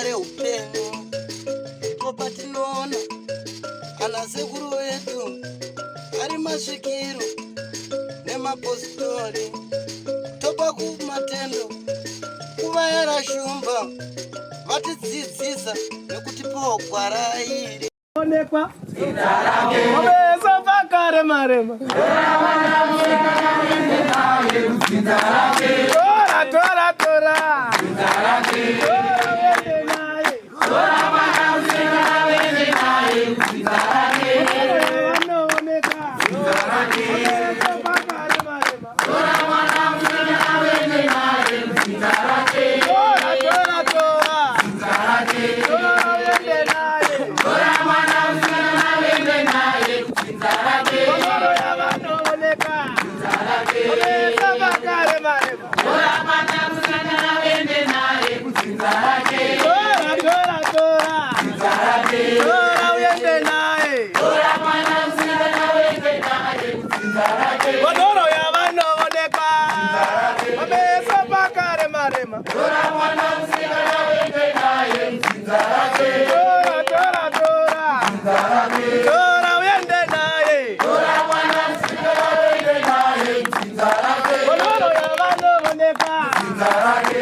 Zuva reupenyu ndipo patinoona ana sekuru vedu ari masvikiro nemapositori, topa kumatendo kuvayera shumba vatidzidzisa nekutipawo gwara iri. Onekwa Obeso pakare marema. Tora tora tora. Tora wende naye. Vanooneka. Obeso pakare marema. Tora tora tora. Tora wende naye. Komoro yavanooneka. Obeso pakare marema. Tora tora tora. Tora uende naye. Kodoro yavanoonekwa. Mabeso pakare marema. Tora tora tora. Tora uende naye. Kodoro yavanoonekwa.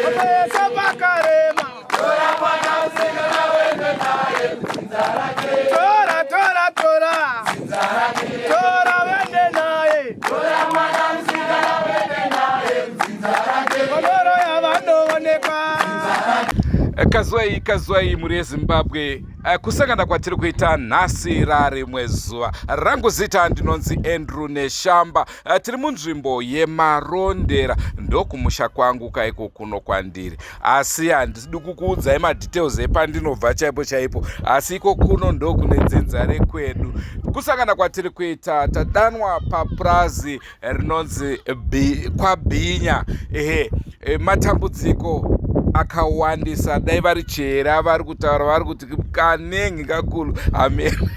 Mabeso pakarema. Tora tora tora. Tora uende naye. Kodoro yavanoonekwa. Kazwai kazwai, mhuri yeZimbabwe. Kusangana kwatiri kuita nhasi rarimwe zuva. Rangu zita ndinonzi Andrew Neshamba. Tiri munzvimbo yeMarondera, ndokumusha kwangu kaiko kuno kwandiri, asi handidi kukuudzai madetails epandinobva chaipo chaipo, asi iko kuno ndokune dzinza rekwedu. Kusangana kwatiri kuita, tadanwa papurazi rinonzi kwaBhinya. Ehe, matambudziko akawandisa. Dai vari chera vari kutaura, vari kuti kanengi kakulu amen.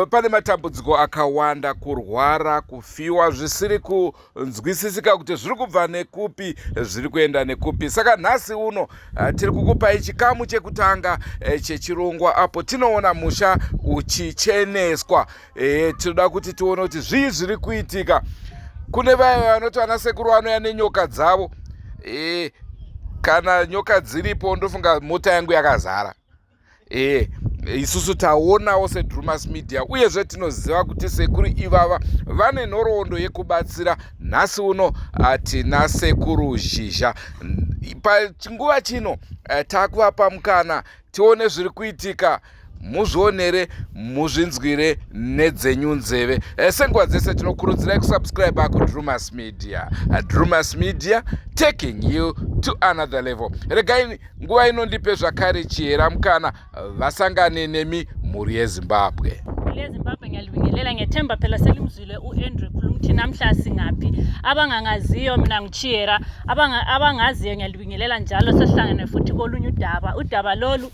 Pane matambudziko akawanda, kurwara, kufiwa zvisiri kunzwisisika kuti zviri kubva nekupi, zviri kuenda nekupi. Saka nhasi uno tiri kukupai chikamu chekutanga chechirongwa apo tinoona musha uchicheneswa. Tinoda kuti tione kuti zvii zviri kuitika kune vaya vanoti vana sekuru vanouya nenyoka dzavo. Kana nyoka dziripo, ndofunga mota yangu yakazara. Isusu taonawo seDrumas Media, uyezve tinoziva kuti sekuru ivava vane nhoroondo yekubatsira. Nhasi uno tina Sekuru Zhizha. Pachinguva chino takuvapa mukana, tione zviri kuitika, muzvionere, muzvinzwire nedzenyu nzeve. Senguva dzese tinokurudzirai kusubscribe kuDrumas Media. Drumas Media, taking you to another level. Regai nguva inondipe zvakare chihera mukana vasangane nemi, mhuri yeZimbabwe. Mhuri yeZimbabwe, ngiyalibingelela. Ngethemba phela selimzwile u-Andrew khuluma ukuthi namhla singaphi. Abangangaziyo, mina nguChiyera. Abangaziyo, ngiyalibingelela njalo. Sesihlangene futhi kolunye udaba. Udaba lolu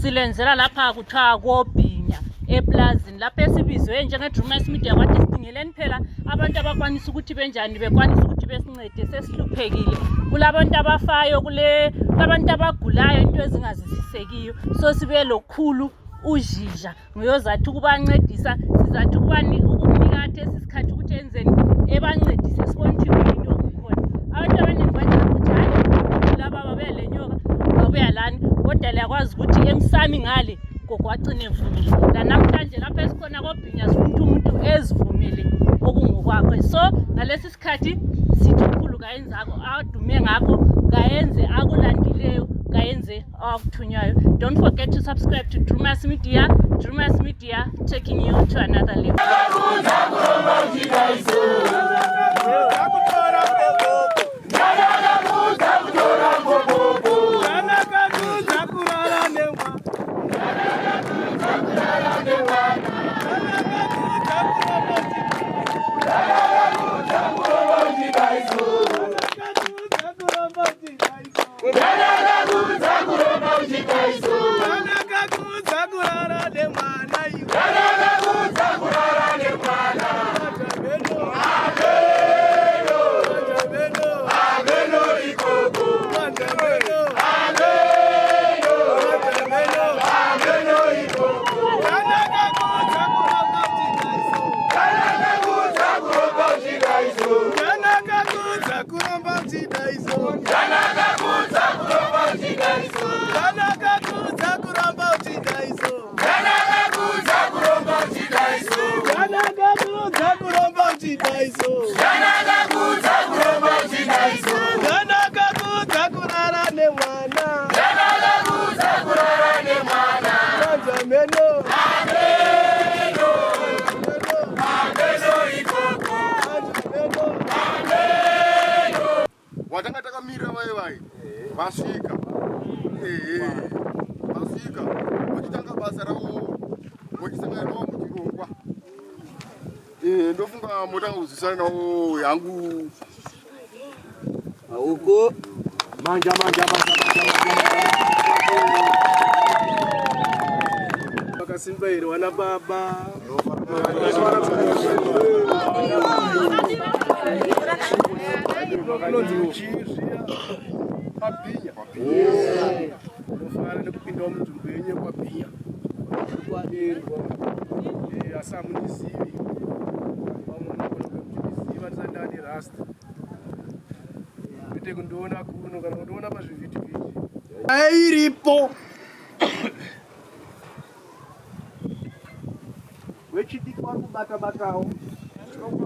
silwenzela lapha kuthiwa koBhinya, eplazini lapho esibizwe njenge-Drumas Media kwathi sidingeleni phela abantu abakwanisa ukuthi benjani, bekwanisa ukuthi besincede. Sesihluphekile, kulabantu abafayo, kule kulabantu abagulayo, into ezingazwisisekiyo. So sibe lokhulu uZhizha nguyozathi ukubancedisa. Sizathi ukumnika athi esi sikhathi ukuthi enzeni, ebancedise, sibone ukuthi kuyini okukhona. Abantu abaningi batshela ukuthi hayi, laba babuya le nyoka, babuya lani, kodwa liyakwazi ukuthi emsami ngale gogo wagcina evumile. Lanamhlanje lapho esikhona koBhinya, sifuna ukuthi umuntu ezivumele okungokwakhe. So ngalesi sikhathi sithi ukhulu kayenzako adume ngakho, kayenze akulandileyo, kayenze awakuthunywayo. Don't forget to subscribe to Drumas Media. Drumas Media, taking you to another level. Kutora mubobobo. Ndakakudza kurara nemwana. Ndakakudza kuromba. Ndakakudza kuromba uchidaiso. Ndakakudza kurara nemwana iwe. uchidaiso. Zvanaka kudza kuromba uchidaiso. Zvanaka kudza kurara nemwana. Zvanaka kudza kurara nemwana. Manzwa meno. Ameno. Ameno ikoko. Manzwa meno. Watanga takamirira vaye vaye vasvika, ehe, vasvika vachitanga basa ravo, vachisangana navo muchirongwa. Ndofunga motanga kuzwisana navo yangu. Uko manja manja manja manja. Vakasimba here wana baba? Kunonzi kuchii zviya? Pabhinya. Ndofara nekupindawo munzvimbo yenyu yekwabhinya. Asi hamundizivi. Vamwe munogona kundiziva ndisati ndane rasta. Kwete kundiona kuno kana kundiona pazvivhitivhiti. Iripo. Wechidiki vari kubata batawo. Wechikuru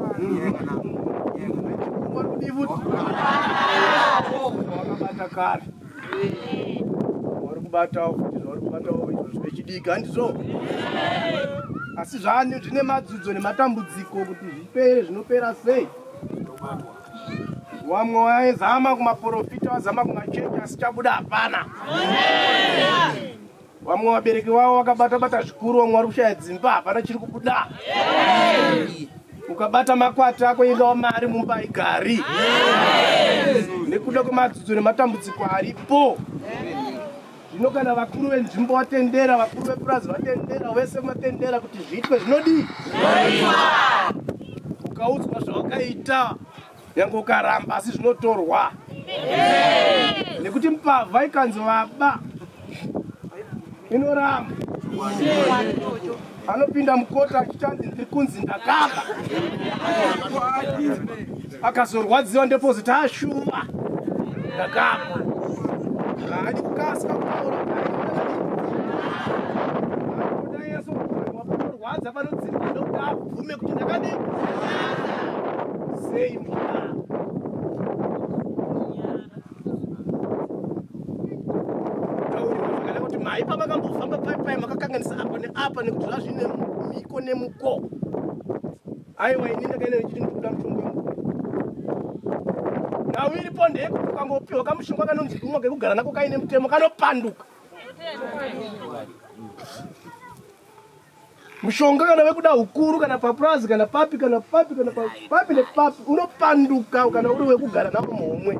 vari kudii futi? Vakabata kare. Vari kubatawo futi zvavari kubatawo izvo vechidiki, handizvo? Asi zvane zvine madzudzo nematambudziko kuti zvipere, zvinopera sei? Vamwe vaizama kumaprofita, vazama kumachechi, asi chabuda hapana. Vamwe vabereki vavo vakabata bata zvikuru, vamwe vari kushaya dzimba, hapana chiri kubuda. Ukabata makwati ako ingawa mari mumba haigari nekuda kwemadzidzo nematambudziko aripo. Zvino kana vakuru venzvimbo vatendera, vakuru vepurazi vatendera, vese vatendera kuti zviitwe, zvinodii? Ukaudzwa zvawakaita nyange ukaramba, asi zvinotorwa nekuti mbavha ikanzi vaba inoramba. Anopinda mukota achichanzi ndiri kunzi ndakaba, akazorwadziwa ndepoziti ashuva ndakaba. Haadi kukasika kutaura, panorwadza panodzimba ndokuti abvume kuti ndakadii sei muchidaro. Taurirwa zvakanaka kuti mai pamakambofamba pai pai makakanganisa apa neapa nekuti zvazvine mhiko nemuko. Aiwa, ini ndakaenda ndichiti ndikuda mushonga wemuko. Nhau iripo ndeyekuti ukangopiwa kamushonga kanonzi dumwa kekugara nako kaine mutemo, kanopanduka. Mushonga kana wekuda ukuru kana papurazi kana papi kana papi kana papi nepapi unopanduka kana uri wekugara navo muhomwe,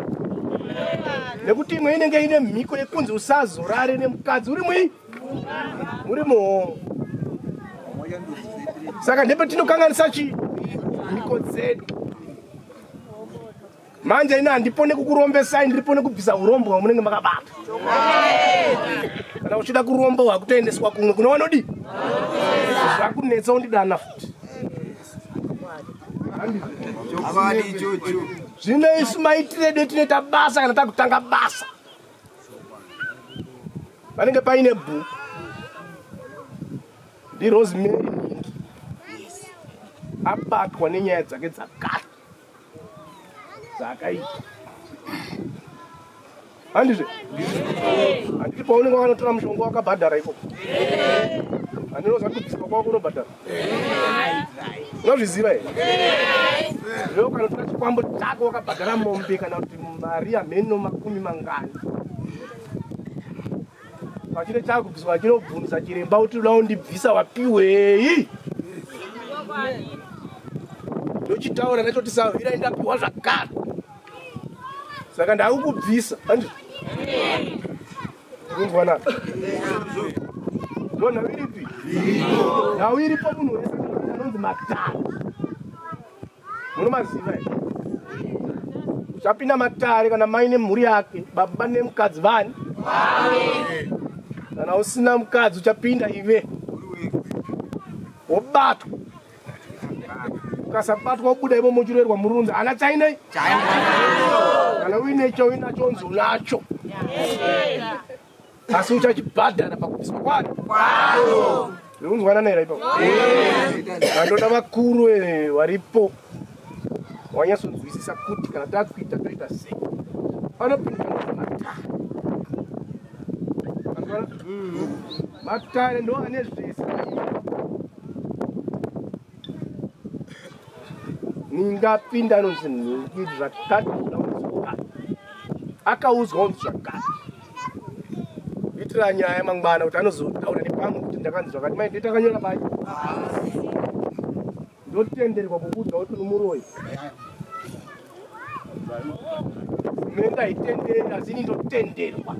nekuti imwe inenge ine mhiko yekunzi usazorare nemukadzi uri mui muri muhomwe. Saka ndepetinokanganisa chi mhiko dzedu. Manje ini handipone kukurombesai, ndiripo nekubvisa urombo hwamunenge makabata. Kana uchida kuromba wakutoendeswa kumwe kune vanodii zvakunetsa, undidana futi. Zvino isu maitire edu tinoita basa, kana takutanga basa panenge paine bhuku ndiRosemary Nhingi abatwa nenyaya dzake dzakati dzaakaita, handizve? Handiti paunenge wakanotora mushonga wakabhadhara ikoko, handinoziva kuti kubviswa kwako unobhadhara, unozviziva here? Zve ukanotora chikwambo chako wakabhadhara mombe kana kuti mari yamheno makumi mangani, pachine chakubviswa chinobvunza chiremba kuti uda kundibvisa wapiwei? Ndochitaura nachoti sahwira ndapiwa zvakare, saka ndakukubvisa, handizvo? Kunzwanana ndo nhau iripi? Nhau iripo, munhu wese anonzi matare munomaziva here? Uchapinda matare kana mai nemhuri yake, baba nemukadzi vani. Kana usina mukadzi uchapinda ive wobatwa. Ukasabatwa wobuda imomo uchiroerwa murunzi ana chainei. Kana uine chauinacho unzi unacho, asi uchachibhadhara pakubviswa kwayo. Zvekunzwanana here ipapo? Vandoda vakuru varipo. Wanyatsonzwisisa kuti kana takuita toita sei. Panopinda matare. Matare ndo ane zvese. Ningapinda anonzi nhingi zvakati akaudzwa kunzi zvakati. Itira nyaya mangwana kuti anozotaura nepamwe kuti ndakanzi zvakati. Mai nditakanyora pai. Ndotenderwa kukuudza kuti uri muroyi. Menda haitenderi asi ini ndotenderwa.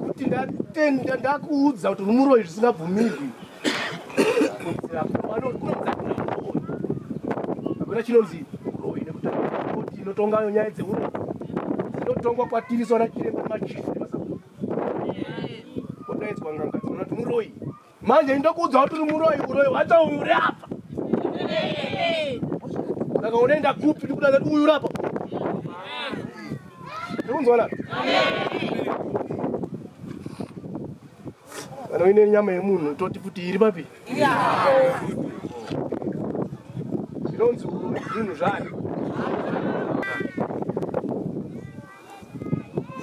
Nekuti ndatenda ndakuudza kuti uri muroyi zvisingabvumirwi. Hakuna chinonzi uroyi nekuti koti inotonga nyaya dzeuroyi. Dzinotongwa kwatiri sona chiremba machief nemasabhuku. Kodaidzwa n'anga dzinoti muroyi. Manje ndokuudza kuti uri muroyi, uroyi hwacho uyu uri apa. Saka unoenda kupi ndikuda kuti uyu uri apa. Ndikunzwana? Kana uine nyama yemunhu toti futi iri papi? Zvinonzi uroyi zvinhu zvani?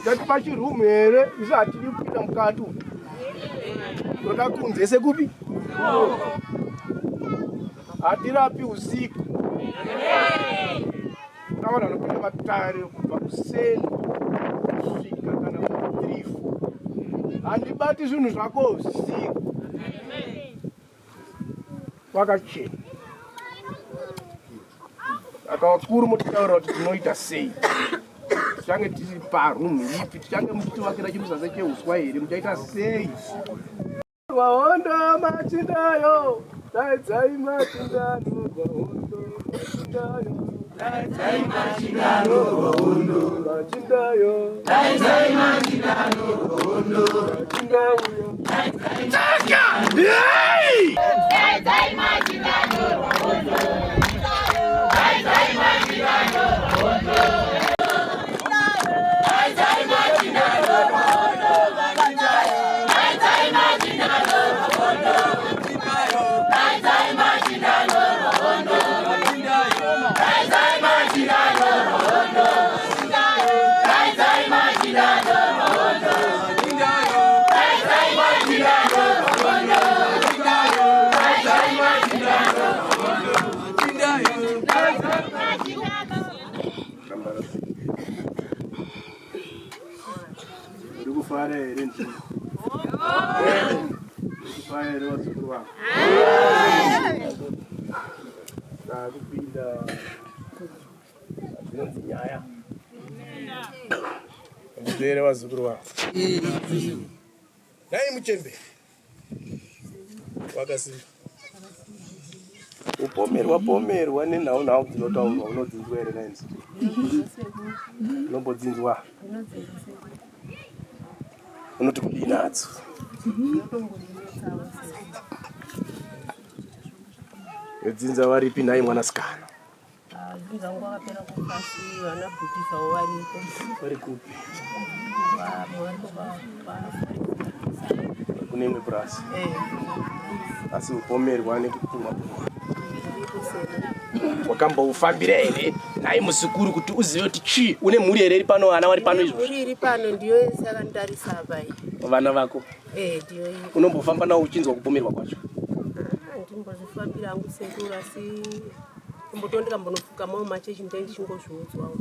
Tatipa chirumu here? Isu hatidi kupinda mukati umu. Toda kunze sekupi? Hatirapi usiku. Taona vanopinda matare kubva kuseni kusvika kana 3 4. Handibati zvinhu zvako usiku. Kwakachena. Saka vakuru motitaurira kuti tinoita sei? Tichange tiri paroom ipi? Tichange muchitivakira chimusasa cheuswa here? Muchaita sei? Rwahondo machindayo, daidzai machinda rwahondo machindayo. Daidzai machinda rwahondo machindayo. Daidzai machinda rwahondo machindayo. Taka! Hey! Daidzai machinda rwahondo. Daidzai machinda rwahondo. Daidzai machinda rwahondo. Daidzai machinda rwahondo. Daidzai machinda rwahondo. Daidzai machinda rwahondo. Daidzai machinda rwahondo. Daidzai machinda rwahondo. Daidzai machinda rwahondo. Uri kufara here ndini? Uri kufara here vazukuru vangu? Takupinda dzinonzi nyaya. Ndizvo here vazukuru vangu? Dai muchembere wakasimba. Upomerwa pomerwa nenhau nhau dzinotaurwa unodzinzwa here nainzi? Unombodzinzwa? Unoti kudii nadzo? Vedzinza varipi nhai mwanasikana? Dzinza vangu vakapera kufa asi vana bhuti zvavo variko. Vari kupi? Vamwe variko Kune imwe purasi. Eh. Asi upomerwa nekupumwa pumwa. Wakamboufambira here nhai muzukuru kuti uzive kuti chii? Une mhuri here iri pano vana vari pano izvozvi? Mhuri iri pano ndiyo yese yakanditarisa apa iyi. Vana vako Eh, ndiyo iyi. unombofamba nawo uchinzwa kupomerwa kwacho? Ah, Ndimbozvifambira hangu sekuru asi kumboto ndikambonopfugamawo machechi ndee ndichingozviudzwawo.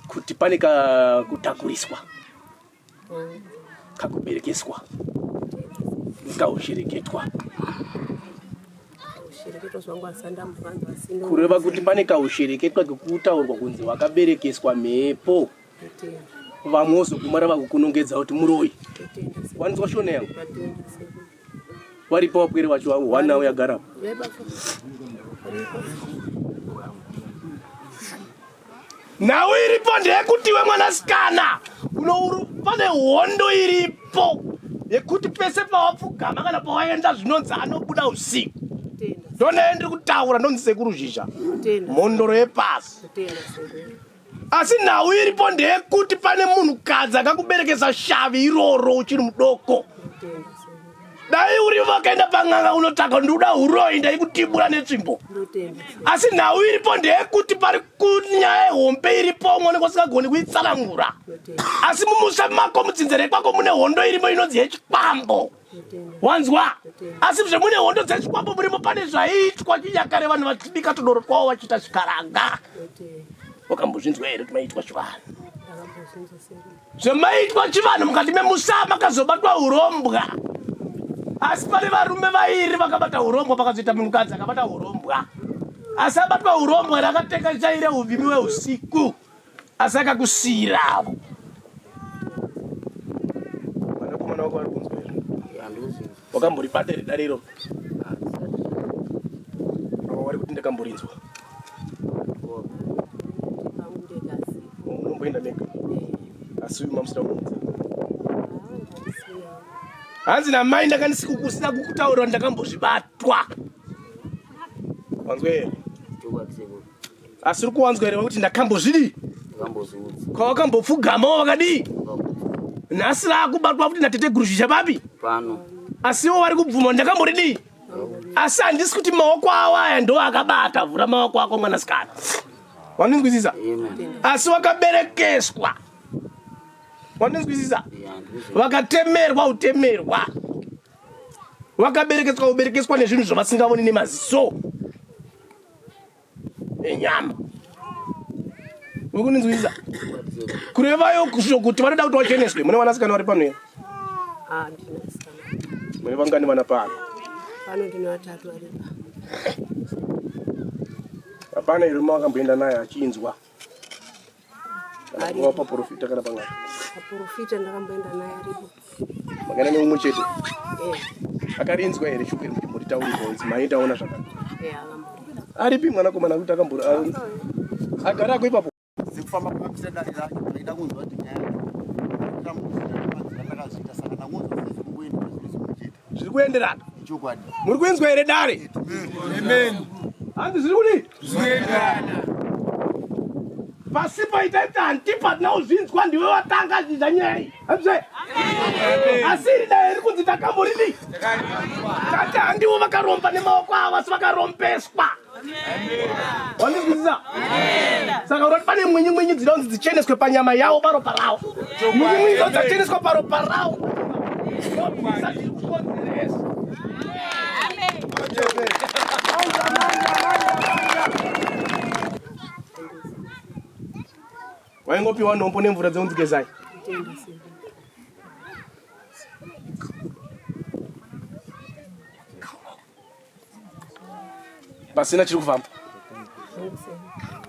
Kuti pane kakutakuriswa, kakuberekeswa, nekaushereketwa. Ushereketwa zvangu asi andambovanzwa asi ndo- Kureva kuti pane kaushereketwa kekutaurwa kunzi wakaberekeswa mhepo. Ndotenda, Vamwe vozoguma vakukunongedza kuti muroyi. ndotenda sekuru. Wanzwa shona yangu? Ndatenda sekuru. Varipo vapwere vacho hwana uyagara. Nhau iripo ndeyekuti iwe mwanasikana unouru pane hondo iripo yekuti pese pawapfugama kana pawaenda zvinonzi anobuda usiku. Ndonee ndiri kutaura ndonzi sekuru Zhizha mhondoro yepasi. Asi nhau iripo ndeyekuti pane munhukadzi akakuberekesa shavi iroro uchiri mudoko. Dai uri vakaenda pan'anga unotsvaga ndikuda huroyi ndaikutibura netsvimbo. Asi nhau iripo ndeyekuti pari kunyaya yehombe iripo umwe unenge usingagoni kuitsanangura. Asi mumusha mako mudzinza rekwako mune hondo irimo inonzi yechikwambo. Wanzwa? Asi zvemune hondo dzechikwambo murimo pane zvaiitwa chinyakare vanhu vachibika tudoro twavo vachiita chikaranga. Wakambozvinzwa here kuti maiitwa chivanhu? Zvemaiitwa chivanhu mukati memusha makazobatwa urombwa. Asi pane varume vairi vakabata urombwa pakazoita mukadzi akabata urombwa. Asi abatwa urombwa rakateka chaire uvhimi weusiku. Asi akakusiyiravo. Vanakomana vako vari kunzwa here? Wakamboribata here dare iro? Ava vari kuti ndakamborinzwa. Munomboenda mega. Asi uyu mamusina kumuudza. Hanzi namai ndakandisikusina kukutaurira ndakambozvibatwa. Wanzwa here? Asi uri kuwanzwa here kuti ndakambozvidii? Kwawakambopfugamawo wakadii? Nhasi rakubatwa futi nateteguru zhizha papi? Pano. Asi ivo vari kubvuma ndakamboridii? Asi handisi kuti maoko awo aya ndo akabata. Vhura maoko ako mwanasikana. Wandinzwisisa? Asi wakaberekeswa. Wandinzwisisa? Vakatemerwa utemerwa. Vakaberekeswa uberekeswa nezvinhu zvavasingavoni nemaziso. Enyama. Uri kundinzwisisa? Kurevayo kuti vanoda kuti wacheneswe. Mune vanasikana vari pano here? Ah, ndine vasikana. Mune vangani vana pano? Pano ndine vatatu varipa. Hapana here mawakamboenda naye achinzwa? Kana kuva paprofita kana pangani? Paprofita ndakamboenda naye aripo. Makaenda neumwe chete? Eh. Akarinzwa here shoko iri kuti muritaurira kunzi mai taona zvakati? Eh, akamborinzwa. Aripi mwanakomana kuti akambori agara ako ipapo? Sekufamba kwakaita dare racho ndaida kunzwa kuti nyaya yacho ndakazviita saka ndangonzwa kuti zvikungoenda zviri zvimwe chete. Zviri kuenderana. Chokwadi. Muri kuinzwa here dare? Amen. Hanzi zviri kudii? Zviri kuenderana. Pasi paita kuti handipa hatina kuzvinzwa ndiwe watanga zhizha nyaya iyi. Hanzi asi iri dare riri kunzi takamboridii? Tati handiwo vakaromba nemaoko avo asi vakarombeswa. Wandinzwisisa? Saka urati pane mwinyi mwinyi dzinoda kunzi dzicheneswe panyama yawo paropa rawo. Mwinyi mwinyi dzinoda dzacheneswa paropa rawo. Ndobvisa zviri kukonzeresa. Waingopiwa nhombo nemvura dzekunzi gezai. Pasina chiri kufamba.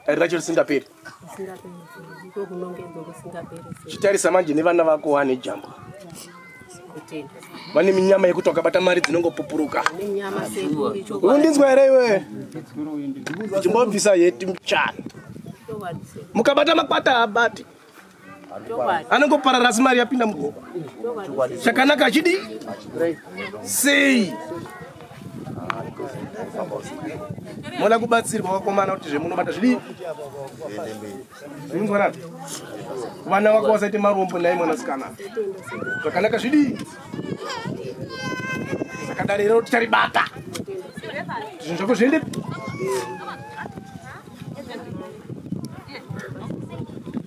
Dare racho risingaperi. Chitarisa manje nevana vako wane jambwa. Vane minyama yekuti wakabata mari dzinongopupuruka. Unondinzwa here iwe? Chimbobvisa yeti mchana. Mukabata makwata haabati. Anongoparara asi mari yapinda mugoba. Chakanaka chidi sei? Moda kubatsirwa vakomana kuti zvemunobata zvidii? Zvinzwa napi? Vana vako vasaite marombo nhai mwanasikana. Zvakanaka zvidii? Saka dare rero ticharibata. Zvinhu zvako zviende.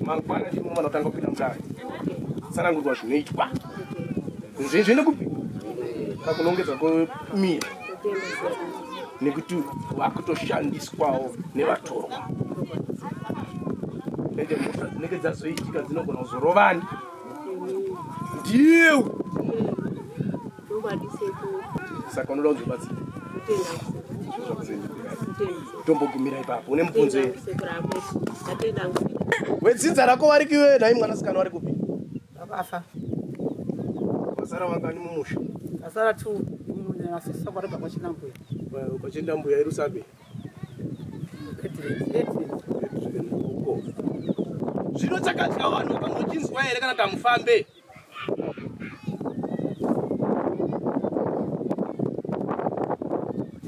Mangwana ndimo vanotanga kupinda mudare. Tsanangurwa zvinoitwa. Zvinhu zviende kupi? Pakunongedza kwemira. Nekuti vakutoshandiswawo nevatorwa. Ende mhosva dzinenge dzazoitika dzinogona kuzorovani. Ndiwe. Saka unoda kunzi ubatsire. Tombogumira ipapo. Une mubvunzo here? Wedzinza rako vari kiwe nhai mwanasikana vari kupi? Vakafa. Vasara vangani mumusha? Vasara 2. Nasisa kwareba kwachinambuya. Kwachinambuya irusape. Zvino chakadya vanhu vakambochinzwa here kana tamufambe?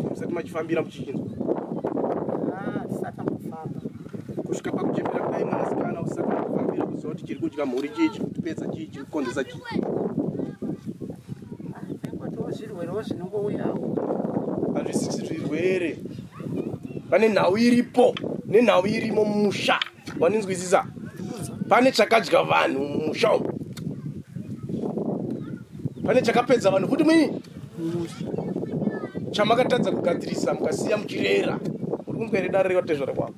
Musati machifambira muchichinzwa. Ah, tisati tambofamba. Kusvika pakuchembera kudai mwanasikana usati wambofambira kuziva kuti chiri kudya mhuri chii, chiri kutipedza chii, chiri kukonzesa chii. Taingotiwo zvirwere. Zvirwerewo zvinongouyawo. Hazvisi zvirwere. Pane nhau iripo nenhau irimo mumusha. Wandinzwisisa? Pane chakadya vanhu mumusha umu. Pane chakapedza vanhu futi mwini chamakatadza kugadzirisa mukasiya muchirera. Uri kunzwa here dare revatezvara kwako?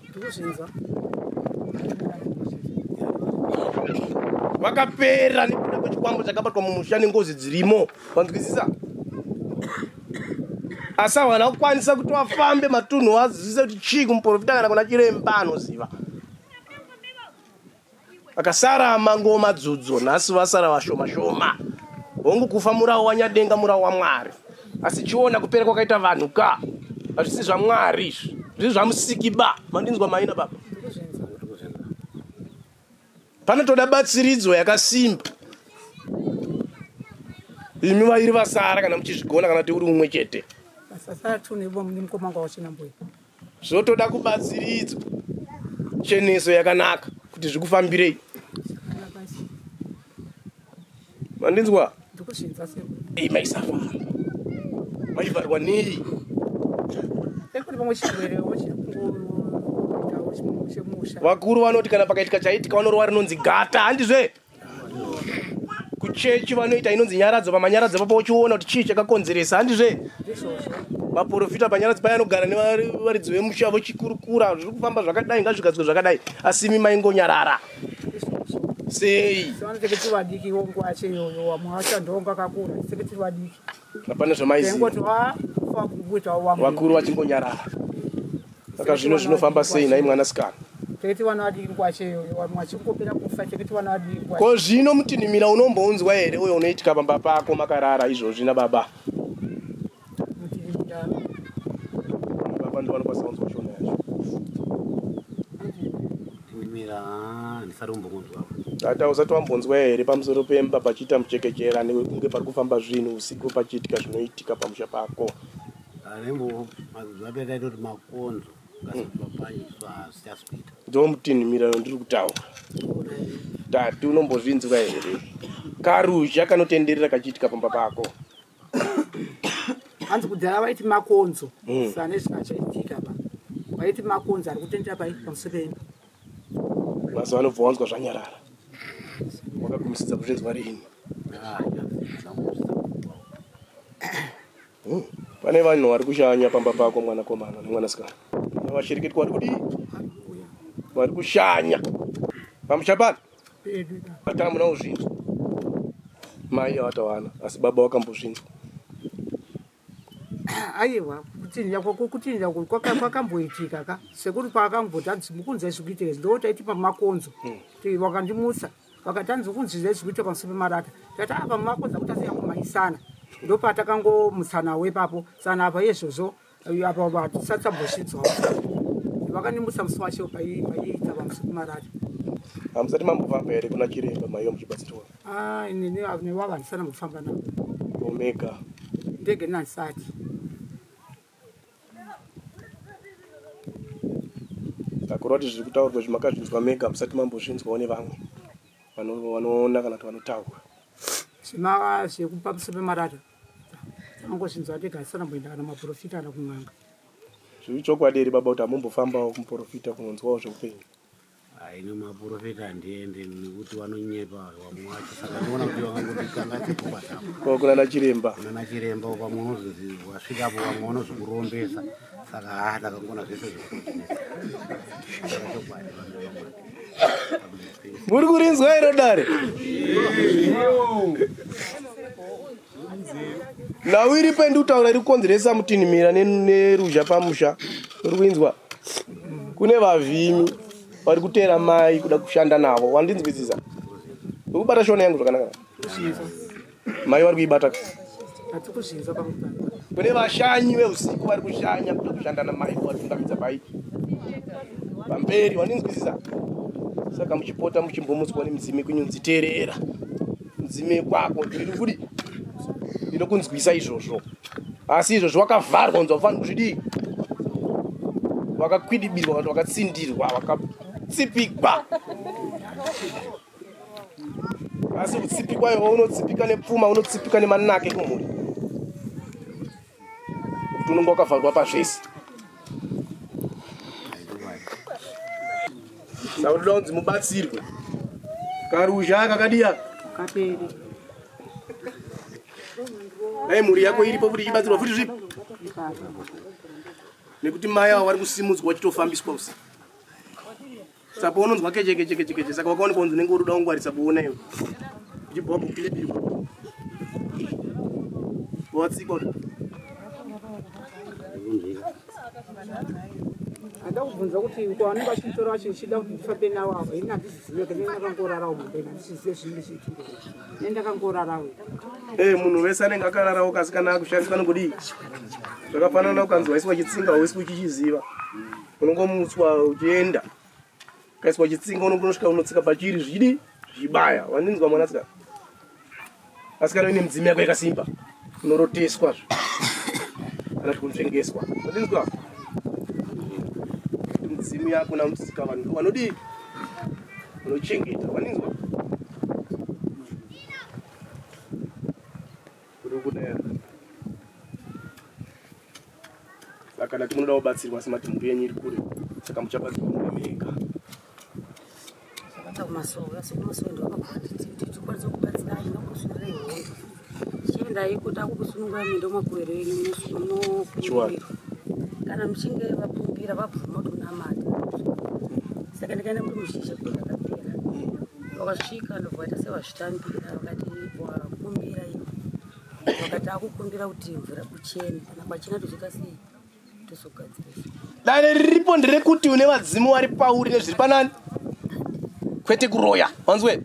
Vakapera nekuda kwechikwambo chakabatwa mumusha nengozi dzirimo. Wanzwisisa? Asi havana kukwanisa kuti vafambe matunhu vazivise kuti chii kumuprofita kana kuna chiremba anoziva. Vakasara mangoma dzudzo nhasi vasara vashoma shoma. Hongu kufa murawo wanyadenga murawo waMwari. Asi chiona kupera kwakaita vanhu ka. Hazvisi zvaMwari izvi. Zviri zvamusiki ba. Mandinzwa maina baba. Panotoda batsiridzo yakasimba. Imi vairi vasara kana muchizvigona kana kuti uri umwe chete. Vasara tune mukoma wangu wachina mbuya. Zvotoda kubatsiridzwa cheneso yakanaka kuti zvikufambirei. Mandinzwa? Ndikuzvinzwa sekuru. Ei maisafamba. Maivharwa nei? Sekuru pamwe chirwerewo chiri kungoitawo chemusha. Vakuru vanoti kana pakaitika chaitika vanorova rinonzi gata, handizve? Kuchechi vanoita inonzi nyaradzo, pamanyaradzo papo uchiona kuti chii chakakonzeresa, handizve? Maporofita panyaradzo paya anogara nevaridzi vemusha vochikurukura zviri kufamba zvakadai, ngazvigadzwe zvakadai, asi imi maingonyarara. Sei? Vanotenge tiri vadiki iwo nguva yacho iyoyo vamwe vacho ndonga akakura tenge tiri vadiki. Hapana zvamaiziva. Tengoti wa kuita wamwe. Vakuru vachingonyarara. Saka zvino zvinofamba sei nhai mwanasikana? Tenge tiri vana vadiki nguva yacho iyoyo vamwe vachingopera kufa tenge tiri vana vadiki nguva. Ko zvino mutinhimira unombounzwa here uyo unoitika pamba pako makarara izvozvi nababa? Mutinhimira. Baba ndo vanokwanisa kunzwa shona yacho. Mutinhimira handisati kumbonzwa. Tata usati wambonzwa here pamusoro pemba pachiita muchekechera nekunge pari kufamba zvinhu usiku pachiitika zvinoitika pamusha pako? Arembo mazuva apera taitoti makonzo ngasipapanyiswa hazvichasi kuita. Ndo mutinhimira ndiri kutaura. Tati unombozvinzwa here? Karuzha kanotenderera kachiitika pamba pako. Hanzi kudhara vaiti makonzo. Sane zvachaitika pa. Vaiti makonzo ari kutendera pai pamusoro peimba. Mazuva anobva wanzwa zvanyarara. Wakagumisidza kuzvinzwa rini? Pane vanhu vari kushanya pamba pako mwanakomana nemwanasikana. Vashirikitwa vari kudii? Vari kushanya. Pamusha pano? Atamuna kuzvinzwa. Mai avatawana asi baba wakambozvinzwa. Aiwa kutinhira kutinhira kwakamboitika ka sekuru paakamboti hanzi mukunzai zvikuitika izvi ndotaiti pamakonzo wakandimutsa vakati hanzi ukunzwizai zvikuitika pamusoro pemarata tikati a pamakonzo akuti asiya kumhanyisana ndopatakangomutsanawo ipapo sana apa izvozvo apa hatisati tambosvidzwawo vakandimutsa musi wacho paiita pamusoro pemarata. Hamusati mambofamba here kuna chiremba maiva muchibatsirwa? Ah, inini nevava handisana mbofamba navo. Omega. Ndege nandisati. Takura kuti zviri kutaurwa izvi makazvinzwa mega musati mambozvinzwawo nevamwe vanoona kana kuti vanotaura. Zvima zvekupa pamusoro pemarata takangozvinzwa tega tisana mboenda kana maprofita kana kun'anga. Zviri chokwadi here baba kuti hamumbofambawo kumuprofita kunonzwawo zveupenyu? Ini maprofita handiendi nekuti vanonyepa vamwe vacho saka ndinoona kuti vakangotikanga chepfungwa dzavo. Ko kunana chiremba? Kunana chiremba vamwe unozonzi wasvikapo vamwe vanozokurombesa saka haa takangona zvese zvekutinetsa. Saka chokwadi vanhu vamwe. Muri kurinzwa here dare? Nhau iripo yandikutaura iri kukonzeresa mutinhimira neruzha pamusha. Uri kuinzwa? Kune vavhimi vari kuteera mai kuda kushanda navo. Wandinzwisisa? Uri kubata shona yangu zvakanaka? Mai vari kuibata. Kune vashanyi veusiku vari kushanya kuda kushanda namai kuvatungamidza pai pamberi. Wandinzwisisa? Saka muchipota muchimbomutswa nemidzimu kunyunzi teerera. Mudzime kwako ndiri kudi ndinokunzwisa izvozvo asi izvozvo wakavharwa unzi wafanira kuzvidii wakakwidibirwa kana wakatsindirwa wakatsipikwa asi kutsipikwa iwo unotsipika nepfuma unotsipika nemanake kumhuri. Nekuti unonge wakavharwa pazvese. Saka unoda kunzi mubatsirwe. Karuzha kakadiya? Kaperi. Dai mhuri yako iripo kuti ichibatsirwa futi zvipi? Nekuti mai avo vari kusimudzwa vachitofambiswa usiku. Saka unonzwa keche keche keche keche saka wakaonekwa kunzi unenge uri kuda kungwarisa kuona iwe. Uchibva wabhukilibirwa. Watsikwa kuti Ada kubvunza kuti ko vanenge vachimutora vacho ndichida kuti ndifambe navo ava ini handizizive ke ndakangorarawo mumba ini handichizive zvinenge zvichiitika ini ndakangorarawo. Eh, munhu wese anenge akararawo kasi kana akushandiswa nokudii zvakafanana ukanzi waiswa chitsinga hausi uchichiziva unongomutswa uchienda ukaiswa chitsinga unosvika unotsika pachiri zvichidii zvichibaya wandinzwa mwanasikana asi kana uine mudzimu yako yakasimba unoroteswa zve kana kuti kunzvengeswa wandinzwa kuti mudzimu yako namusika vanhu vanodii vanochengeta wandinzwa uri kudaya saka ndati munoda kubatsirwa asi mati mhuri yenyu iri kure saka muchabatsirwa muri mega Zvakaita kumasowe asi kumasowe ndovakakuti tikwanise kubatsira inokusunungurai hondo chiendai kuda kukusunungurai muende kumakuwero enyu munokumbirwa kana muchinge vakumbira vabvuma kuti unamata saka ndikaenda muri muzhizha kuti ndakapera vakasvika ndobva vaita sevazvitambira vakati wakumbira iwe vakati akukumbira kuti mvura kuchene kana kwachena tozoita sei tozogadzirisa Dare riripo nderekuti une vadzimu vari pauri nezviri panani kwete kuroya wanzwe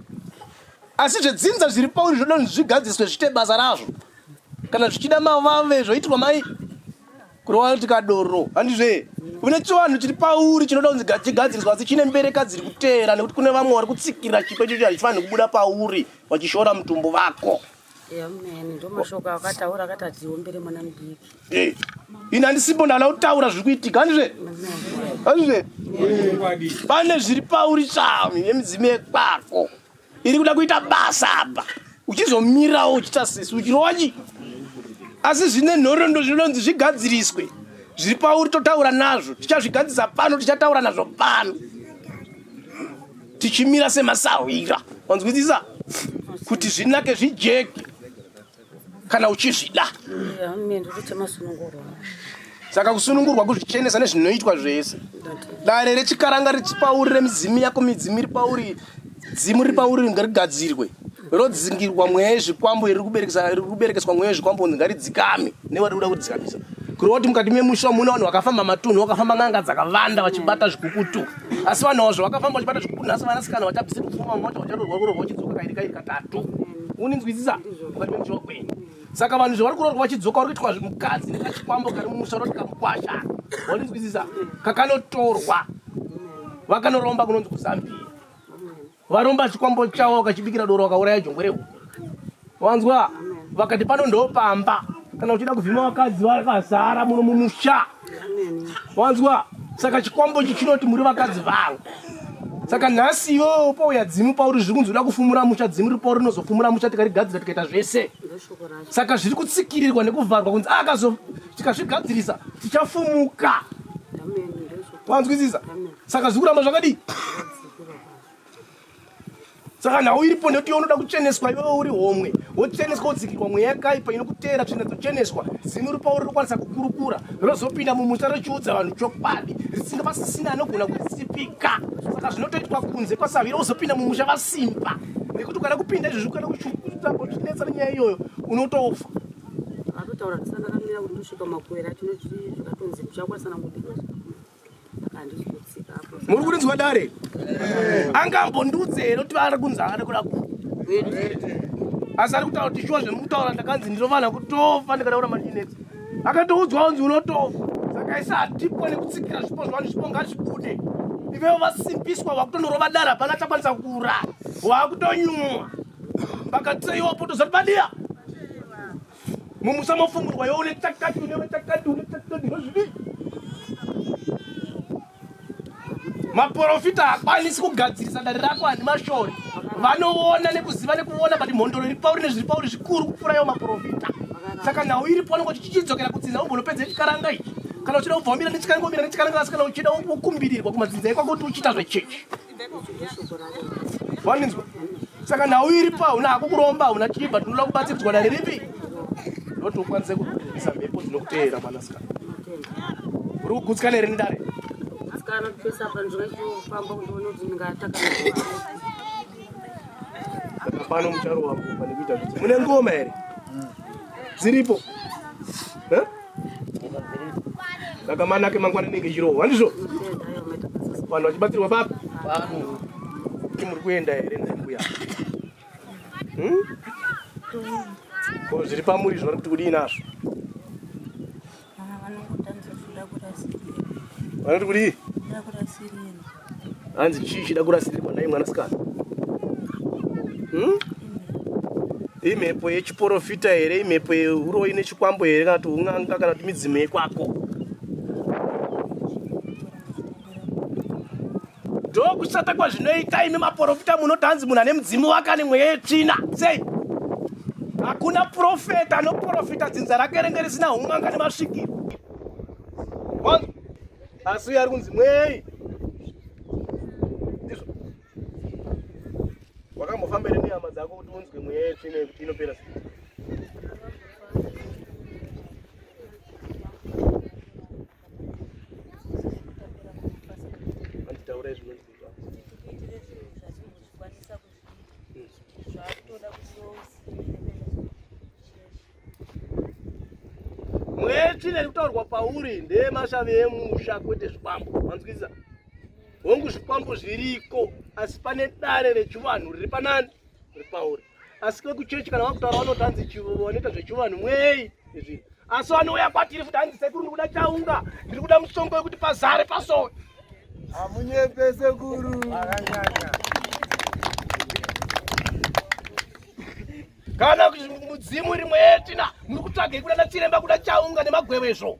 asi zvedzinza zviri pauri zvoda kuti zvigadziriswe zviite basa razvo kana zvichida mavave zvoitirwa mai kurova kuti kadoro handizve une chivanhu chiri pauri chinoda kunzi chigadziriswa asi chine mbereka dziri kuteera nekuti kune vamwe vari kutsikira chipo ichocho hachifaniri kubuda pauri vachishora mutumbu vako Amen. Ndomashoko akataura akati atiombere mwana mudiki. Eh. Ini handisipo ndana kutaura zviri kuitika handizve? Handizve? Pane zviri pauri tsvami nemidzimu yekwako iri kuda kuita basa apa uchizomirawo uchiita sisi uchirova chii asi zvine nhoroondo zvinonzi zvigadziriswe zviri pauri totaura nazvo tichazvigadzirisa pano tichataura nazvo pano tichimira semasahwira wanzwisisa kuti zvinake zvijeke kana uchizvida saka kusunungurwa kuzvichenesa nezvinoitwa zvese dare rechikaranga richipauri remidzimu yako midzimu iri pauri dzimu riri pauri ngarigadzirwe rodzingirwa mweya yezvikwambo iri kuberekeswa mweya yezvikwambo kunzi ngaridzikame nevari kuda kudzikamisa kureva kuti mukati memusha mune vanhu vakafamba matunhu vakafamba n'anga dzakavanda vachibata zvikukutu asi vanhu avo zvavakafamba vachibata zvikukutu nhasi vanasikana vachabvise kupfuma vamwe vacho vacharorwa kurorwa vachidzoka kairi kairi katatu uninzwisisa mukati memusha wakwenyu saka vanhu zvavari kurorwa vachidzoka vari kuitwa mukadzi nekachikwambo kari mumusha roti kamukwasha waninzwisisa kakanotorwa vakanoromba kunonzi kuzambia Varomba chikwambo chavo vakachibikira doro vakauraya jongwe rehuku. Wanzwa? Vakati pano ndopamba. Kana uchida kuvhima vakadzi vakazara muno mumusha. Wanzwa? Saka chikwambo ichi chinoti muri vakadzi vangu. Saka nhasi iwewe pouya dzimu pauri zviri kunzi uda kufumura musha dzimu riri pauri rinozofumura musha tikarigadzira tikaita zvese. Saka zviri kutsikirirwa nekuvharwa kunzi akazo tikazvigadzirisa tichafumuka. Wanzwisisa? Saka zviri kuramba zvakadii? Saka nhau iripo ndekuti iwe unoda kucheneswa iwewe uri homwe wocheneswa wodzikirwa mweya yakaipa inokuteera tsvina dzocheneswa zino uri pauri rinokwanisa kukurukura rozopinda mumusha rochiudza vanhu chokwadi risinga pasisina anogona kutsipika saka zvinotoitwa kunze kwasavira wozopinda mumusha vasimba nekuti ukada kupinda izvozvi ukada kuchitamba uchinetsa nenyaya iyoyo unotofa Vatotaura ndisana kuti ndosvika makuwera tinoti zvakatonzi muchakwanisa nangodii Muri kurinzwa dare? Angambondiudze here kuti ari kunzi ari kuda ku? Asi ari kutaura kuti shuwa zvemukutaura ndakanzi ndinofanira kutofa ndikada kuramba ndinetsa. Akatoudzwa kunzi unotofa. Saka isa hatipo nekutsikira zvipo zvevanhu zvipo ngazvibude. Ivevo vasimbiswa vakutonorova dare hapana achakwanisa kuura. Wakutonyumwa. Vakateiwa poto zati padiya. Mumusha mofumurwa iwe une chakati une chakati une chakati ndozvidii? Maporofita haakwanisi kugadzirisa dare rako handi mashori. Vanoona nekuziva nekuona but mhondoro iri pauri nezviri pauri zvikuru kupfuura iwo maporofita. Saka nhau iripo anongoti chichidzokera kudzinza umbonopedza chikaranga ichi. Kana uchida kubva wamira nechikaranga womira nechikaranga asi kana uchida wokumbirirwa kumadzinza ekwako kuti uchiita zvechechi. Waninzwa? Saka nhau iripo hauna hako kuromba hauna chibva tinoda kubatsiridzwa dare ripi? Ndoti ukwanise kubvisa mhepo dzinokuteera mwanasikana. Uri kugutsikana here nedare? Sikana pesa apa ndingachifamba kundiona kuti ndingataka. Saka pano mucharo wako pane kuita kuti mune ngoma here? Dziripo. Eh? Saka manake mangwana inenge ichirohwa handizvo? Vanhu vachibatsirwa papi? Pano. Kuti muri kuenda here nhai mbuya? Hmm? Ko zviri pamuri zvari kuti kudii nazvo? Vanoti kudii? Hanzi chii chida kurasirirwa nhai mwanasikana? Hmm? Imhepo yechiporofita here? Imhepo yeuroyi nechikwambo here? Kana kuti un'anga kana kuti midzimu yekwako? Ndokushata kwazvinoita imi maporofita munoti hanzi munhu ane mudzimu wake ane mweya yetsvina. Sei? Hakuna profeta anoporofita dzinza rake renge risina un'anga nemasvikiro. Wanzwa? Asi uyo ari kunzi mwei. Ndizvo. Wakambofamba here nehama dzako kuti unzwe mweya yetsvina yekuti inopera sei? Anditaurai zvinonzi Mwetsvina iri kutaurwa pauri ndeyemashavi emusha kwete zvikwambo. Wanzwisisa? Hongu zvikwambo zviriko asi pane dare rechivanhu riri panani riri pauri. Asi kwekuchechi kana vakutaura vanoti hanzi vanoita zvechivanhu mwei izvi. Asi vanouya kwatiri futi hanzi sekuru ndiri kuda chaunga, ndiri kuda musongo wekuti pazare pasowe. Amunyepe sekuru. Kana mudzimu iri mwetina muri kutsvaga kuda nachiremba kuda chaunga nemagwevezvo.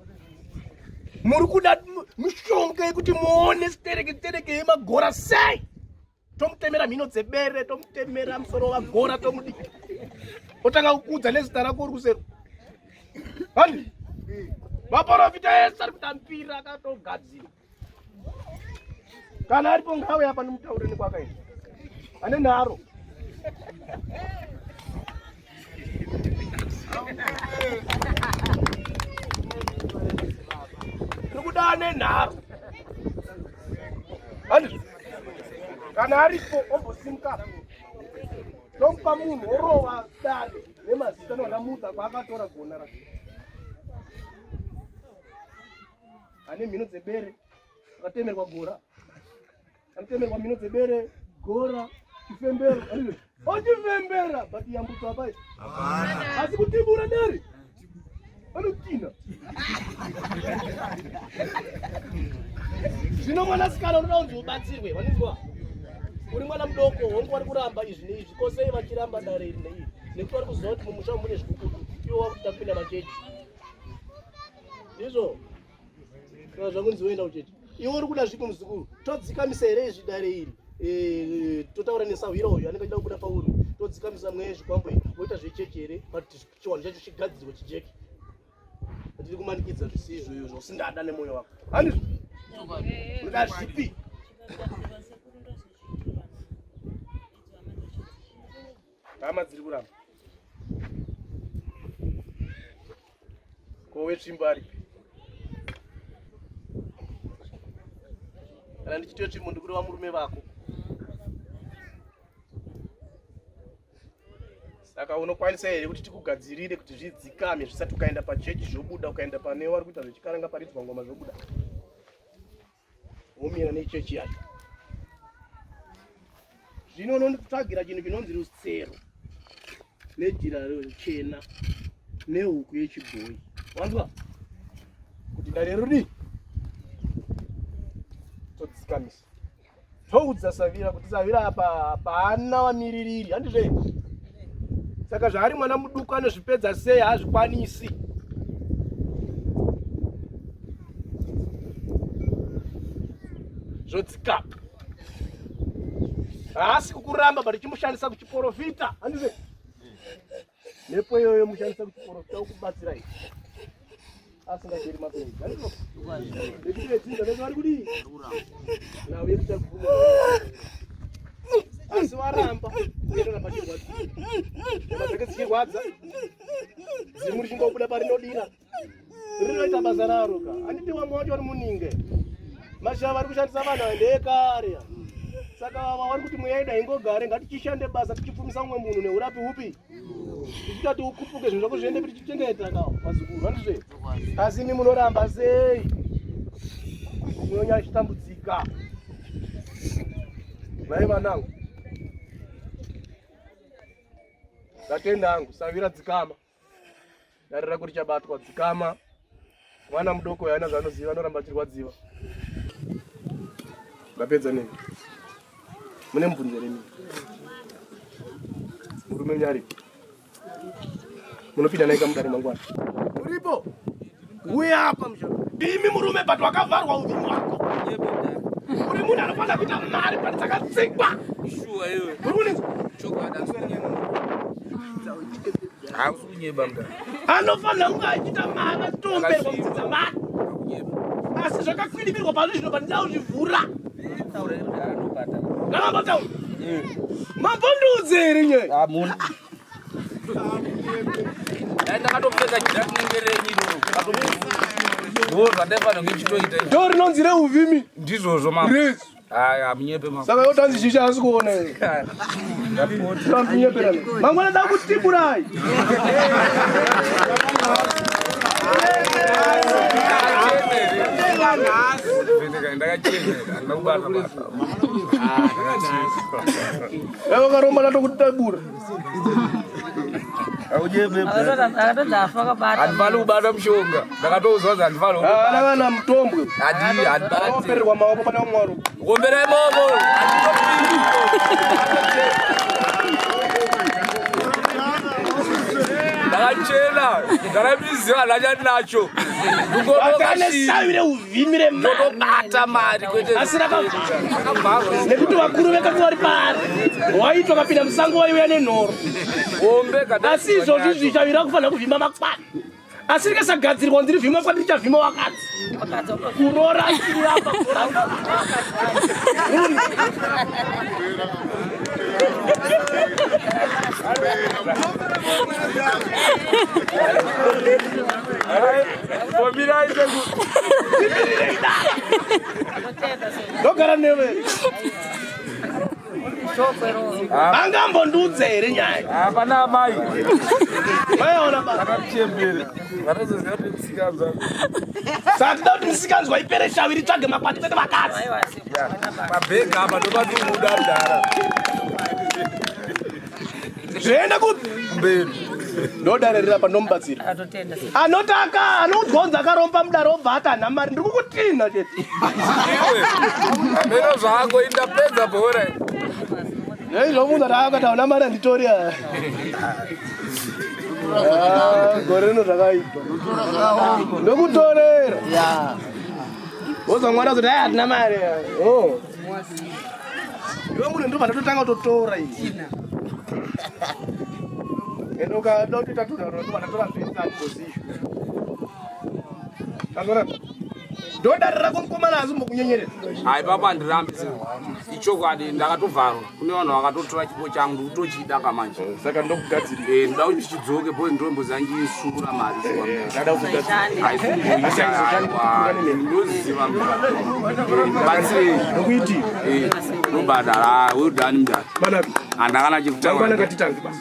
Muri kuda mishonga yekuti muone stereke stereke yemagora sei? Tomutemera mhino dzebere, tomutemera musoro wagora tomudiki. Otanga kukudza nezita rako uri kusero. Handi? Maporofita ese ari kutambira akatogadzira. Kana aripo ngauye apa ndimutaurire nekwakaenda. Ane nharo. Tiri kuda ane nharo. Handizvo? Kana aripo ombosimuka. Tomupa munhu orova dare nemazita nevana kwaakatora gona rake. Ane mhino dzebere akatemerwa gora. Anotemerwa mhino dzebere, gora, chifembero. Ochifembera but yambutso apa. Asi kutibura dare. Anotina. Zvino mwanasikana unoda kunzi ubatsirwe, wanizwa? Uri mwana mudoko, hongu vari kuramba izvi neizvi. Ko sei vachiramba dare iri neiri? Nekuti vari kuziva kuti mumusha mune zvikukutu. Iwo wakuda kupinda machechi. Ndizvo. Saka zvakunzi woenda kuchechi. Iwe uri kuda zvipi muzukuru? Todzikamisa here izvi dare iri? Eh, totaura nesahwira uyu anenge achida kubuda pauri. Todzikamisa mweya yezvikwambo iyi. Woita zvechechi here? But chiwanhu chacho chigadzirwe chijeke. Tiri kumanikidza zvisizvo izvo usingada nemoyo wako. Handizvo? Unoda zvipi? Hama dziri kuramba. Ko wetsvimbo aripi? Kana ndichiti wetsvimbo ndikureva murume vako. Saka unokwanisa here kuti tikugadzirire kuti zvidzikame zvisati ukaenda pachechi zvobuda, ukaenda pane wari kuita zvechikaranga paridzwa ngoma zvobuda. Womira nechechi yacho. Zvino unonditsvagira chinhu chinonzi rusero nejira chena nehuku yechibhoyi. Wanzwa? Kuti dare rudii? Todzikamisa. Toudza Savira kuti Savira apa hapana vamiririri, handizvo? Saka zvaari mwana muduku anozvipedza sei haazvikwanisi. Zvodzika. Haasi kukuramba but chimushandisa kuchiporofita, handizvo? Mhepo iyoyo mushandisa kuchiporofita ukubatsirai asingacheri mapenzi. Nekuti vedzinza vese vari kudii? Nhau yekuti kubvuma. Asi waramba unoramba chirwadza. Nyama dzake dzichirwadza. Dzimu richingobuda parinodira. Rinoita basa raro ka. Handiti vamwe vacho vari muninge. Mashava ari kushandisa vanhu ava ndeekare. Saka vava vari kuti mweya yedu haingogare ngatichishande basa tichipfumisa umwe munhu neurapi hupi. Tichita kuti ukupuke zvinhu zvako zviende tichichengeta ka vazukuru handizve. Asi imi munoramba sei? Munonyanya chitambudzika. Mai vanangu. Ndatenda hangu savira dzikama. Dare rako richabatwa dzikama. Mwana mudoko uyo haana zvaanoziva anoramba achirwadziwa. Ndapedza nemi. Mune mubvunzo here imi? Murume wenyu aripo? Munopinda naye kamudare mangwana. Uripo? Uya apa mshana. Imi murume but wakavharwa uviri wako. Uri munhu anofanira kuita mari but dzakatsikwa. Shuwa iwe. Uri kunizwa? Chokwadi Hausi kunyeba mdara. Anofanira kunge achiita mari achitomberwa kudzidza mari. Asi zvakakwidibirwa pano zvino pandida kuzvivhura. Ngamambotaura. Mambondiudze here nyaya? Hamuna. Dai ndakatopfeka jira rinenge renyu iroro. Ndoo zvandaifanira kunge ndichitoita. Ndoo rinonzi reuvhimi. Ndizvozvo mama. Resu. Hayi hamunyepe mama. Saka yotanzi shisha asi kuona here? Ndapota. Mangwana ndakutiburai. Wakaromba ndatokutabura. Handifani kubata mushonga. Ndakatoudzwa kuti handifani Haana kana mutombwe. Hadi handibati. Opererwa maoko pane vamwe varume. Gomberai maoko. Ndakachena. Ndakamiziva handachandinacho. Ndakanesavire uvhimi remari. Ndotobata mari kwete. Asi rakavharwa. Nekuti vakuru vekati vari paari. Waitwa kapinda musango waiuya nenhoro. Gombe kada. Asi izvozvi zvichavira kufanira kuvhima makwani. Asi rikasagadzirwa ndiri vhima kwati richavhima wakadzi. Kuroora kuramba kuramba. Ndogara newe. Angambondiudza here nyaya? Hapana amai. Maiona baba. Akachembere. Vanozoziva kuti misikanzwa. Saka tida kuti misikanzwa ipere shavi ritsvage makwati kwete vakadzi. Mabhega apa ndopatinoda mdara. Zvoenda kupi? Kumberi. Ndodare riri apa ndomubatsira. Anotaka anoudzwa kunzi akaromba mudare obva ati hana mari ndiri kukutinha chete. Iwe. Hameno zvako indapedza bhora. Nei zvomunhu ati akati hauna mari handitori aya. Ah, gore rino zvakaipa. Ndokutorera. Wozwa mwana azoti aya hatina mari. Oh. Iwe munhu ndobva ndatotanga kutotora iyi. Ende ukada kutoita tunharo ndobva ndatora zvese andozizvo. Tazora. Ndodare rako mukomana asi mbokunyenyerera. Hayi papa handirambi ichokwadi ndakatovharwa kune vanhu vakatotora chipo changu ndikutochida kamanje eh, saka ndokugadzirira eh, ndoda kuti chidzoke bhozi ndomboziva ndisukura mari ndada kugadzirira ndoziva batsirei ndokuitira eh, ndobhadhara weldone mdara handakana chekutanga ngatitange basi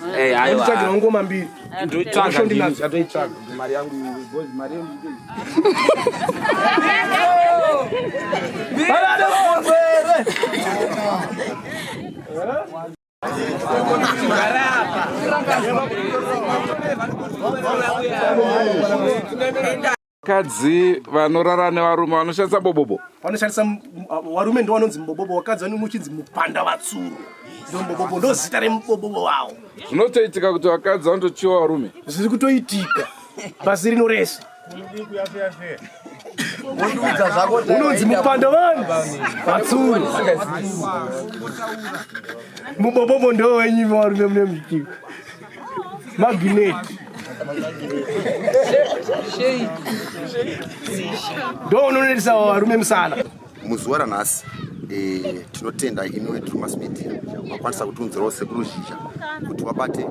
nditsvagira ngoma mbiri ndoitsvaga ndatoitsvaga mari yangu bhozi mari yangu Vakadzi vanorara nevarume vanoshandisa bobobo. Vanoshandisa varume ndo vanonzi mubobobo, vakadzi vanenge uchinzi mupanda vatsuru. Ndo mubobobo ndo zita remubobobo wavo. Zvinotoitika kuti vakadzi vanotochiwa varume. Zviri kutoitika pasi rino rese. Unonzi mupanda vanhu vatsuru. Mubobobo ndo wenyu varume mune muchitika. Magineti ndo unonetisa varume musana. Muzuva ranhasi e, tinotenda imi veDrumas Media makwanisa kutiunzirawo Sekuru Zhizha kuti vabate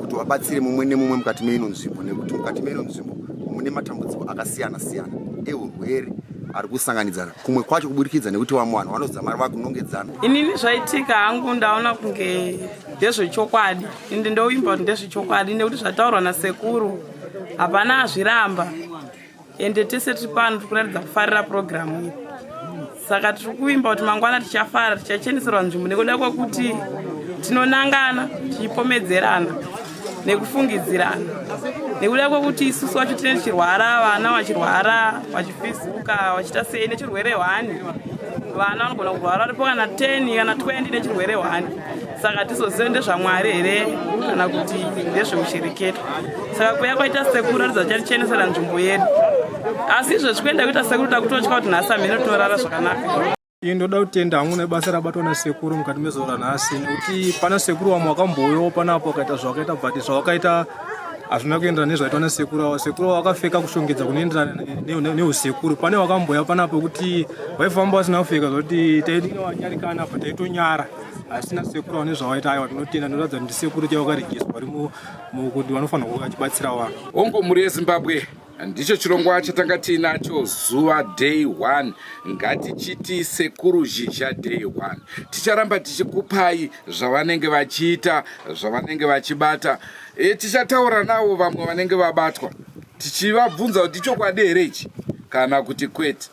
kuti vabatsire mumwe nemumwe mukati meino nzvimbo, nekuti mukati meino nzvimbo mune matambudziko akasiyana siyana ehurwere ari kusanganidzana, kumwe kwacho kuburikidza nekuti vamwe vanhu vanozamara vakunongedzana. Inini zvaitika hangu ndaona kunge ndezvechokwadi, ende ndovimba kuti ndezvechokwadi nekuti zvataurwa nasekuru hapana azviramba, ende tese tiri pano tiri kuratidza kufarira purogiramu iyi, saka tiri kuvimba kuti mangwana tichafara, tichacheneserwa nzvimbo nekuda kwekuti tinonangana tichipomedzerana nekufungidzirana, nekuda kwekuti isusu vacho tinenge tichirwara, vana vachirwara, vachifizuka, vachiita sei nechirwere hwani. Vana vanogona kurwara varipo kana 10 kana 20 nechirwere hwani, saka tizozive ndezvaMwari here kana kuti ndezveushereketwa. Saka kuya kwaita sekuru ratidza chatichenesera nzvimbo yedu, asi izvezvi kuenda kuita sekuru takutotya kuti nhasi hamene tinorara zvakanaka. Ini ndoda kutenda hangu nebasa rabatwa nasekuru mukati mezuva ranhasi, nekuti pana sekuru vamwe vakambouyawo panapo vakaita zvavakaita, but zvavakaita hazvina kuenderana nezvaitwa nasekuru ava. Sekuru ava vakapfeka kushongedza kunoenderana neusekuru. Pane vakambouya panapo kuti vaifamba vasina kupfeka, zvokuti taitonyarikana apa taitonyara, asi nasekuru ava nezvavaita, aiwa, tinotenda. Ndinoratidza kuti ndisekuru chaivo vakaregiswa vari mukuti vanofanirwa kuva vachibatsira vanhu. Hongu, mhuri yeZimbabwe, ndicho chirongwa chatanga tiinacho zuva day 1, ngatichiti Sekuru Zhizha day 1. Ticharamba tichikupai zvavanenge vachiita, zvavanenge vachibata. Tichataura navo vamwe vanenge vabatwa, tichivabvunza kuti ichokwadi here ichi kana kuti kwete.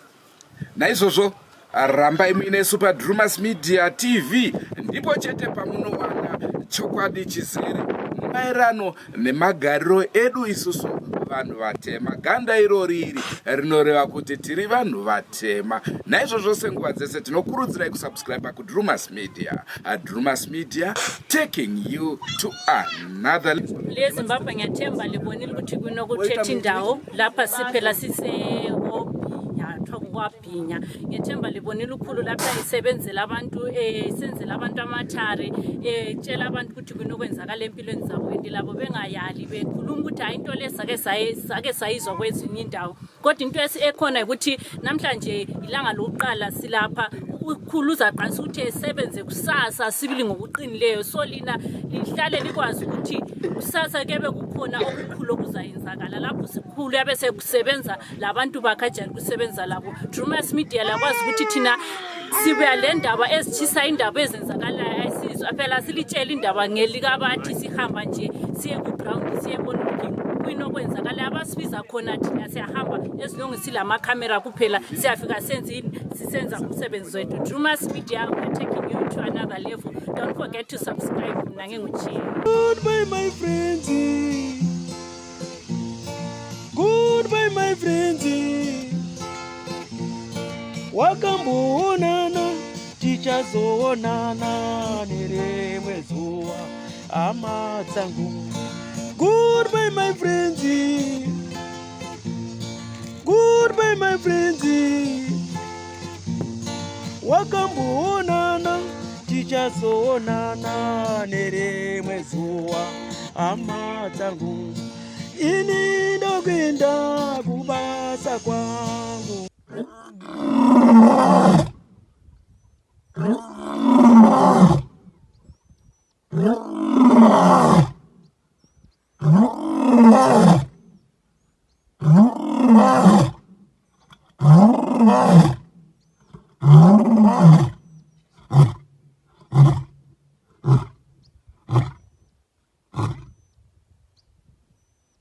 Naizvozvo rambai muine Super Drumas Media TV, ndipo chete pamunowana chokwadi chizere maererano nemagariro edu isusu vanhu vatema. Ganda irori iri rinoreva kuti tiri vanhu vatema. Naizvozvo senguva dzese tinokurudzirai kusubscribe kuDrumas Media. Drumas Media, taking you to another LeZimbabwe. Ngiyathemba libonile ukuthi kunokuthetha indawo lapha siphela sisekobhinya, kuthiwa kukwabhinya. Ngethemba libonile ukhulu lapha isebenzela abantu, isenzela abantu amathari, etshela abantu ukuthi kunokwenzakala empilweni zabo, and labo bengayali bekhuluma ukuthi hayi, into le sake sayizwa kwezinye indawo. Kodwa into ekhona ukuthi namhlanje ilanga lokuqala silapha, ukhulu uzaqalisa ukuthi esebenze kusasa sibili ngokuqinileyo. So lina lihlale likwazi ukuthi kusasa kebe kukhona okukhulu okuzayenzakala lapho sikhulu yabe sekusebenza labantu bakhe ajayele ukusebenza labo. Drumas Media lakwazi ukuthi thina sibuya le ndaba ezitshisa, indaba ezenzakalayo, ayisizwa phela silitshela indaba ngelikabathi, sihamba nje siye ku-ground siyebona ukuthi kuyini okwenzakalayo. Abasibiza khona thina siyahamba, as long silamakhamera kuphela siyafika senze ini, sisenza umsebenzi wethu. Drumas Media, we're taking you to another level. Don't forget to subscribe. Mina nginguchiya. Goodbye, my friends. Goodbye, my friends. Wakamboonana, tichazoonana nerimwe zuva, hama dzangu. Goodbye, my friends. Goodbye, my friends. Wakamboonana, tichazoonana nerimwe zuva, hama dzangu. Ini ndokuenda kubasa kwangu.